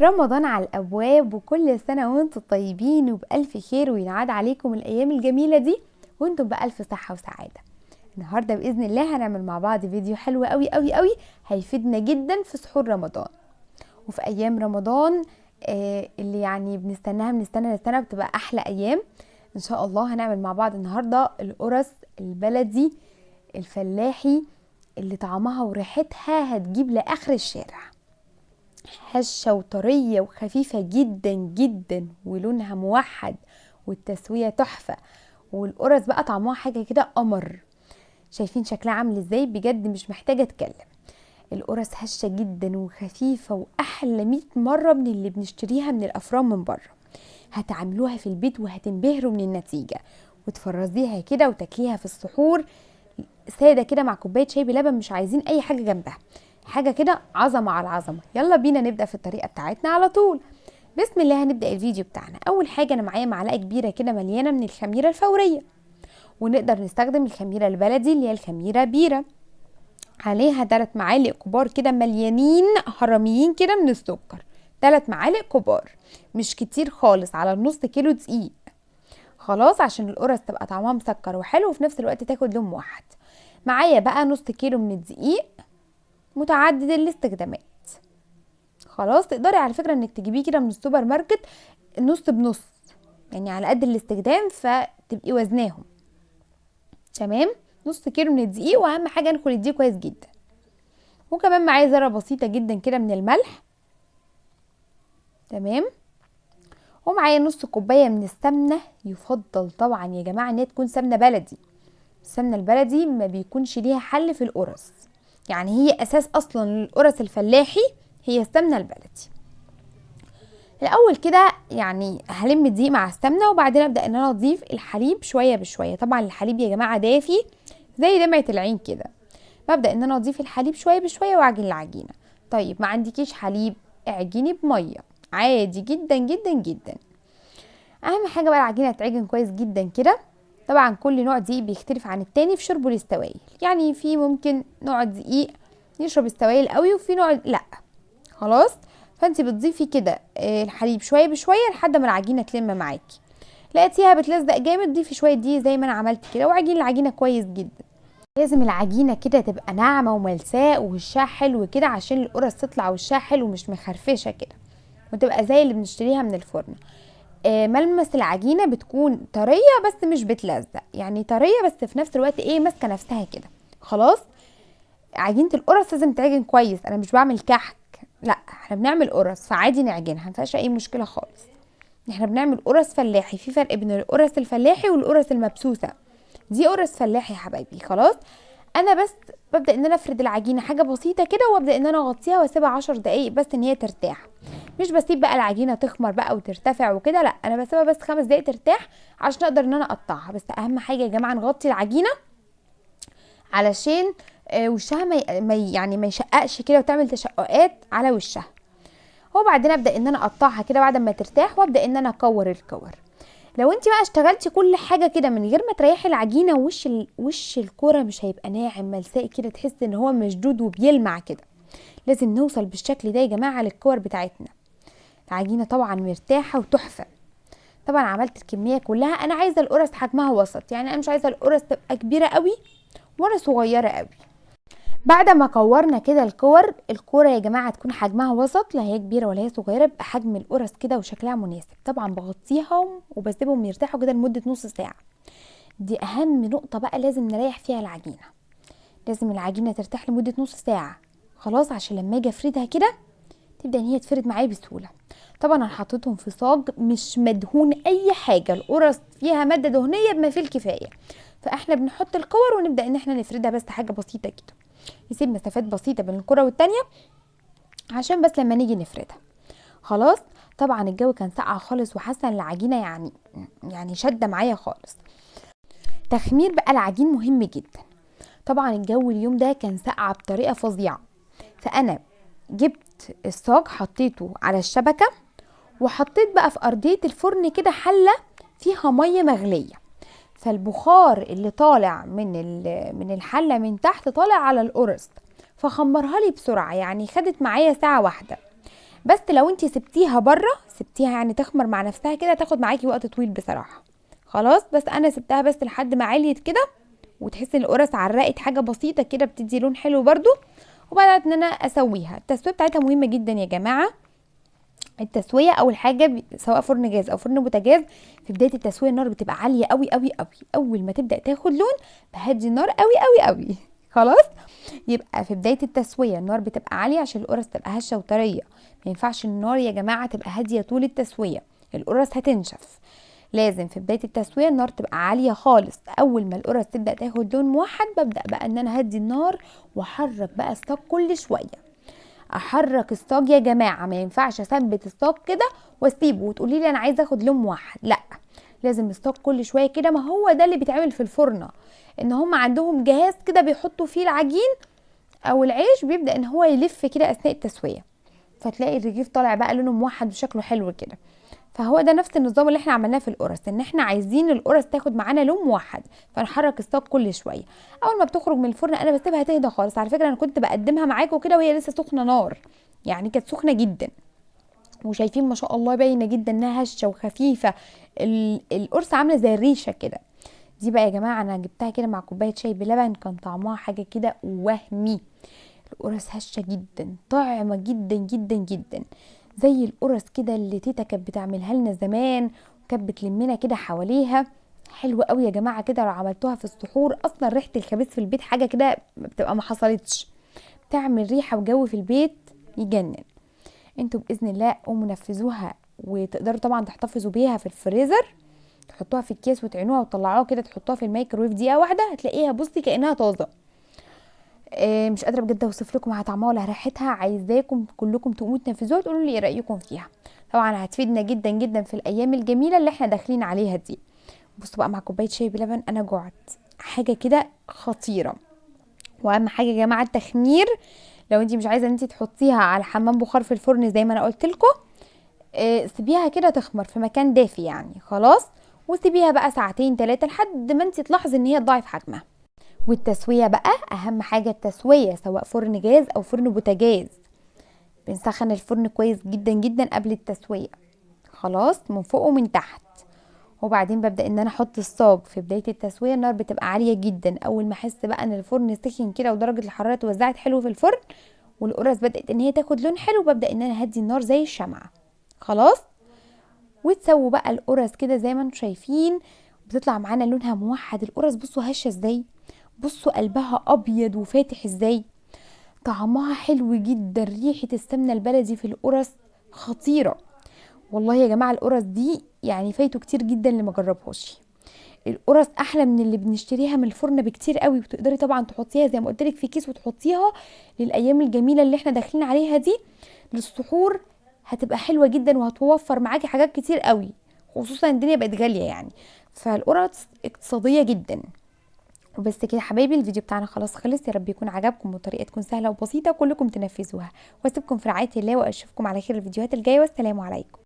رمضان على الأبواب، وكل سنة وانتم طيبين وبألف خير، وينعاد عليكم الأيام الجميلة دي وانتم بألف صحة وسعادة. النهاردة بإذن الله هنعمل مع بعض فيديو حلو قوي قوي قوي هيفيدنا جدا في سحور رمضان وفي أيام رمضان اللي يعني بنستناها بنستنى نستنى، بتبقى أحلى أيام. إن شاء الله هنعمل مع بعض النهاردة القرص البلدي الفلاحي اللي طعمها وريحتها هتجيب لآخر الشارع، هشة وطرية وخفيفة جدا جدا، ولونها موحد والتسوية تحفة، والقرص بقى طعمها حاجة كده قمر. شايفين شكلها عامل ازاي؟ بجد مش محتاجة اتكلم. القرص هشة جدا وخفيفة واحلى 100 مرة من اللي بنشتريها من الافران من بره. هتعملوها في البيت وهتنبهروا من النتيجة، وتفرزيها كده وتاكليها في السحور سادة كده مع كوباية شاي بلبن، مش عايزين اي حاجة جنبها، حاجة كده عظمة على العظمة. يلا بينا نبدأ في الطريقة بتاعتنا على طول. بسم الله هنبدأ الفيديو بتاعنا. أول حاجة أنا معايا معلقة كبيرة كده مليانة من الخميرة الفورية، ونقدر نستخدم الخميرة البلدي اللي هي الخميرة بيرة، عليها 3 معالق كبار كده مليانين هرميين كده من السكر، 3 معالق كبار مش كتير خالص، على النص كيلو دقيق. خلاص، عشان القرص تبقى طعمها مسكر وحلو وفي نفس الوقت تاخد لون موحد. معايا بقى نص كيلو من الدقيق متعدد الاستخدامات. خلاص، تقدري على فكرة انك تجيبيه كده من السوبر ماركت نص بنص، يعني على قد الاستخدام، فتبقي وزناهم تمام. نص كيلو من الدقيق، واهم حاجة نخل الدقيق كويس جدا. وكمان معايا ذرة بسيطة جدا كده من الملح، تمام. ومعايا نص كوباية من السمنة، يفضل طبعا يا جماعة ان هي تكون سمنة بلدي. السمنة البلدي ما بيكونش ليها حل في القرص، يعني هي اساس اصلا للقرص الفلاحي هي السمنة البلدي. الاول كده يعني هلم الدقيق مع السمنة، وبعدين ابدا ان انا اضيف الحليب شوية بشوية. طبعا الحليب يا جماعة دافي زي دمعه العين كده. ببدا ان انا اضيف الحليب شوية بشوية واعجن العجينة. طيب ما عندكيش حليب، اعجني بميه عادي جدا جدا جدا. اهم حاجة بقى العجينة تعجن كويس جدا كده. طبعا كل نوع دقيق بيختلف عن التاني في شربه للسوائل، يعني في ممكن نوع دقيق يشرب السوائل قوي وفي نوع لا. خلاص، فانت بتضيفي كده الحليب شوية بشوية لحد ما العجينة تلم معاكي. لقيتيها بتلزق جامد ضيفي شوية دقيق زي ما انا عملت كده، وعجين العجينة كويس جدا. لازم العجينة كده تبقى ناعمة وملساء ووشها حلو كده عشان القرص تطلع وشها حلو مش مخرفشه كده، وتبقى زي اللي بنشتريها من الفرن. ملمس العجينة بتكون طرية بس مش بتلزق، يعني طرية بس في نفس الوقت ماسكه نفسها كده. خلاص، عجينه القرص لازم تعجن كويس. انا مش بعمل كحك، لا احنا بنعمل قرص، فعادي نعجنها ما فيهاش اي مشكلة خالص. احنا بنعمل قرص فلاحي، في فرق بين القرص الفلاحي والقرص المبسوسه، دي قرص فلاحي يا حبايبي. خلاص، انا بس ببدا ان انا افرد العجينة حاجة بسيطة كده، وابدا ان انا اغطيها واسيبها 10 دقايق بس ان هي ترتاح. مش بسيب بقى العجينة تخمر بقى وترتفع وكده، لا انا بسيبها بس 5 دقايق ترتاح عشان اقدر ان انا اقطعها. بس اهم حاجة يا جماعة نغطي العجينة علشان وشها ما يشققش كده وتعمل تشققات على وشها. وبعدين ابدا ان انا اقطعها كده بعد ما ترتاح، وابدا ان انا اكور الكور. لو انت بقى اشتغلتي كل حاجة كده من غير ما تريحي العجينة، وش الكورة مش هيبقى ناعم ملساء كده، تحس ان هو مشدود وبيلمع كده. لازم نوصل بالشكل ده يا جماعة للكور بتاعتنا. العجينة طبعا مرتاحة وتحفه. طبعا عملت الكمية كلها. انا عايزه القرص حجمها وسط، يعني انا مش عايزه القرص تبقى كبيرة قوي ولا صغيرة قوي. بعد ما كورنا كده الكور، الكورة يا جماعة تكون حجمها وسط، لا هي كبيرة ولا هي صغيرة، بيبقى حجم القرص كده وشكلها مناسب. طبعا بغطيهم وبسيبهم يرتاحوا كده لمدة نص ساعة. دي اهم نقطة بقى لازم نريح فيها العجينة، لازم العجينة ترتاح لمدة نص ساعة. خلاص، عشان لما اجي افردها كده تبدا ان هي تفرد معايا بسهولة. طبعا انا حطيتهم في صاج مش مدهون اي حاجة، القرص فيها مادة دهنية بما فيه الكفاية، فاحنا بنحط الكور ونبدا ان احنا نفردها بس حاجة بسيطة كده، نسيب مسافات بسيطة بين الكره والتانية عشان بس لما نيجي نفردها. خلاص، طبعا الجو كان ساقع خالص وحاسه ان العجينة يعني شاده معايا خالص. تخمير بقى العجين مهم جدا. طبعا الجو اليوم ده كان ساقع بطريقة فظيعة، فانا جبت الصاج حطيته على الشبكة، وحطيت بقى في ارضية الفرن كده حله فيها مية مغليه، فالبخار اللي طالع من الحلة من تحت طالع على القرص، فخمرها لي بسرعة، يعني خدت معايا ساعة واحدة. بس لو انت سبتيها بره، سبتيها يعني تخمر مع نفسها كده، تاخد معاكي وقت طويل بصراحة. خلاص بس انا سبتها بس لحد ما عليت كده، وتحسي ان القرص عرقت حاجة بسيطة كده، بتدي لون حلو برده. وبدات ان انا اسويها. التسوية بتاعتها مهمة جدا يا جماعة. التسوية اول حاجة سواء فرن جاز او فرن بوتاجاز، في بداية التسوية النار بتبقى عالية قوي قوي قوي. اول ما تبدا تاخد لون بهدي النار قوي قوي قوي. خلاص يبقى في بداية التسوية النار بتبقى عالية عشان القرص تبقى هشه وطريه. ما ينفعش النار يا جماعة تبقى هادية طول التسوية، القرص هتنشف. لازم في بداية التسوية النار تبقى عالية خالص. اول ما القرص تبدا تاخد لون موحد ببدا بقى ان انا هدي النار واحرك بقى الصاج كل شوية. احرك الصاج يا جماعة، ما ينفعش اثبت الصاج كده واسيبه وتقولي لي انا عايزه اخد لون موحد، لا لازم الصاج كل شوية كده. ما هو ده اللي بيتعمل في الفرنه، ان هم عندهم جهاز كده بيحطوا فيه العجين او العيش، بيبدا ان هو يلف كده اثناء التسوية، فتلاقي الرغيف طالع بقى لونه موحد وشكله حلو كده. فهو ده نفس النظام اللي احنا عملناه في القرص، ان احنا عايزين القرص تاخد معانا لون موحد، فنحرك الصاج كل شوية. اول ما بتخرج من الفرن انا بسيبها تهدى خالص. على فكرة انا كنت بقدمها معاكم كده وهي لسه سخنة نار، يعني كانت سخنة جدا، وشايفين ما شاء الله باينة جدا انها هشه وخفيفة. القرص عامله زي الريشة كده. دي بقى يا جماعة انا جبتها كده مع كوباية شاي بلبن، كان طعمها حاجة كده وهمي. القرص هشه جدا، طعمه جدا جدا جدا، زي القرص كده اللي تيتا كانت بتعملها لنا زمان وكانت بتلمنا كده حواليها. حلوة قوي يا جماعة كده لو عملتوها في السحور. اصلا ريحه الخبيث في البيت حاجة كده بتبقى ما حصلتش، بتعمل ريحه وجو في البيت يجنن. انتوا باذن الله قوموا نفذوها، وتقدروا طبعا تحتفظوا بيها في الفريزر، تحطوها في الكيس وتعينوها وتطلعوها كده، تحطوها في الميكرويف دقيقة واحدة هتلاقيها بصي كانها طازة. مش قادرة بجد اوصف لكم على طعمها ولا ريحتها. عايزاكم كلكم تقوموا تنفذوها وتقولوا لي ايه رايكم فيها. طبعا هتفيدنا جدا جدا في الايام الجميلة اللي احنا داخلين عليها دي. بصوا بقى مع كوباية شاي بلبن انا جوعت، حاجة كده خطيرة. واهم حاجة يا جماعة التخمير، لو انت مش عايزه ان انت تحطيها على حمام بخار في الفرن زي ما انا قلت لكم، سيبيها كده تخمر في مكان دافي يعني خلاص، وسيبيها بقى ساعتين 3 لحد ما انت تلاحظي ان هي تضاعف حجمها. والتسويه بقى اهم حاجة التسوية، سواء فرن جاز او فرن بوتاجاز، بنسخن الفرن كويس جدا جدا قبل التسوية خلاص، من فوق ومن تحت. وبعدين ببدا ان انا احط الصاج في بداية التسوية. النار بتبقى عالية جدا. اول ما احس بقى ان الفرن سخن كده ودرجة الحرارة اتوزعت حلو في الفرن والقرص بدات ان هي تاخد لون حلو، ببدا ان انا اهدي النار زي الشمعة خلاص. وتسووا بقى القرص كده زي ما انتم شايفين، بتطلع معانا لونها موحد. القرص بصوا هشه ازاي، بصوا قلبها ابيض وفاتح ازاي، طعمها حلو جدا. ريحه السمنة البلدي في القرص خطيرة والله يا جماعة. القرص دي يعني فايته كتير جدا اللي ما جربهاش. القرص احلى من اللي بنشتريها من الفرن بكتير قوي، وتقدري طبعا تحطيها زي ما قلت لك في كيس وتحطيها للايام الجميلة اللي احنا داخلين عليها دي للسحور، هتبقى حلوة جدا وهتوفر معاكي حاجات كتير قوي، خصوصا الدنيا بقت غالية يعني، فالقرص اقتصادية جدا. وبس كده حبايبي الفيديو بتاعنا خلاص خلص. يا رب يكون عجبكم والطريقة تكون سهلة وبسيطة كلكم تنفذوها. واسيبكم في رعاية الله واشوفكم على خير الفيديوهات الجاية، والسلام عليكم.